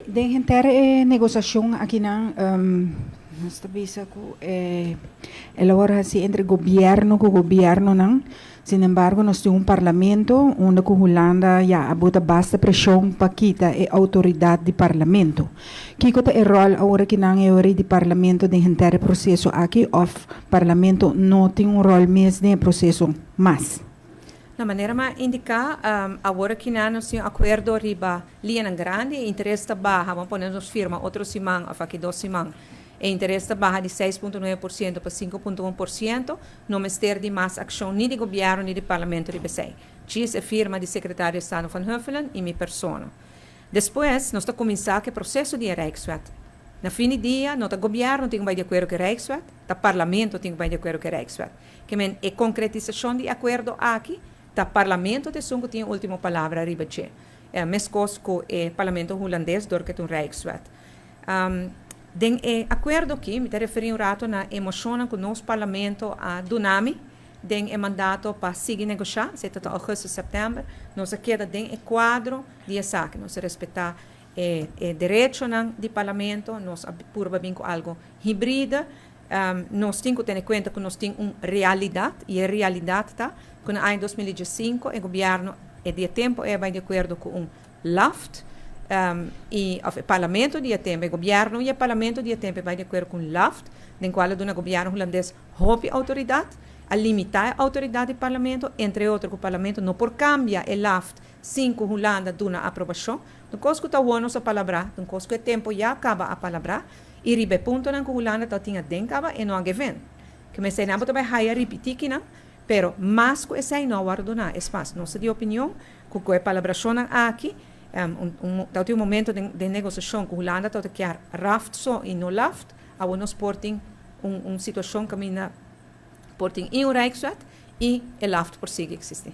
Den henter e negosiashon akinan, nos ta bisa ku el a wòrdu hasi entre gobièrnu ku gobièrnunan. Sin embargo, nos tin un parlamento unda ku Hulanda ya a bota basta preshon pa kita e outoridat di parlamento. Kiko ta e ròl awor akinan e ora di parlamento den henter e proseso aki, òf parlamento no tin un ròl mes den e proseso mas? Na manera m'a indiká, awor akinan nos tin un akuerdo riba liñanan grandi, e interes ta baha, ban pone nos firma otro siman òf aki 2 siman. E interes ta baha di 6,9% pa 5,1%, no mester di mas akshon ni di gobièrnu ni di parlamento riba esei. Djis e firma di sekretario di Estado Van Huffelen i mi persona. Despues, nos ta kuminsá ku e proseso di Rijkswet. Na fin di dia, no ta gobièrnu tin ku bai di akuerdo ku Rijkswet, ta parlamento tin ku bai di akuerdo ku Rijkswet. Ke men e konkretisashon di akuerdo aki, ta parlamento ta esun ku tin último palabra riba dje. Meskos ku e parlamento hulandes dor ku un Rijkswet. Den e akuerdo aki, mi ta referí un ratu na e moshon ku nos parlamento a duna mi den e mandato pa sigui negoshá, sea ta ougùstùs, sèptèmber, nos a keda den e kuadro di esaki, nos a respetá e derechonan di parlamento, nos a purba bin ku algu híbrido, nos tin ku tene kuenta ku nos tin un realidat, i e realidat ta ku na aña 2015 e gobièrnu e di tempu ei a bai di akuerdo ku un LAFT, i e parlamento di tempu, e gobièrnu i e parlamento di tempu a bai di akuerdo ku un LAFT, den kual e gobièrnu hulandes hopi outoridat, a limitá e outoridat di parlamento, entre otro, ku parlamento no por kambia e LAFT sin ku Hulanda duna aprobashon. Un kos ku ta bueno a palabrá, un kos ku tempu ya kaba a palabrá, i riba e puntonan ku Hulanda tabatin aden kaba e no a give in. Ke men esei tambe haya ripití akinan, pero mas ku esei no a wòrdu duná espasio. Nos di opinion ku e palabrashon aki, un momento di negosiashon ku Hulanda tabata ke RAFT so i no LAFT, awor nos por tin un situashon kaminda por tin un Rijkswet i e LAFT por sigui eksistí.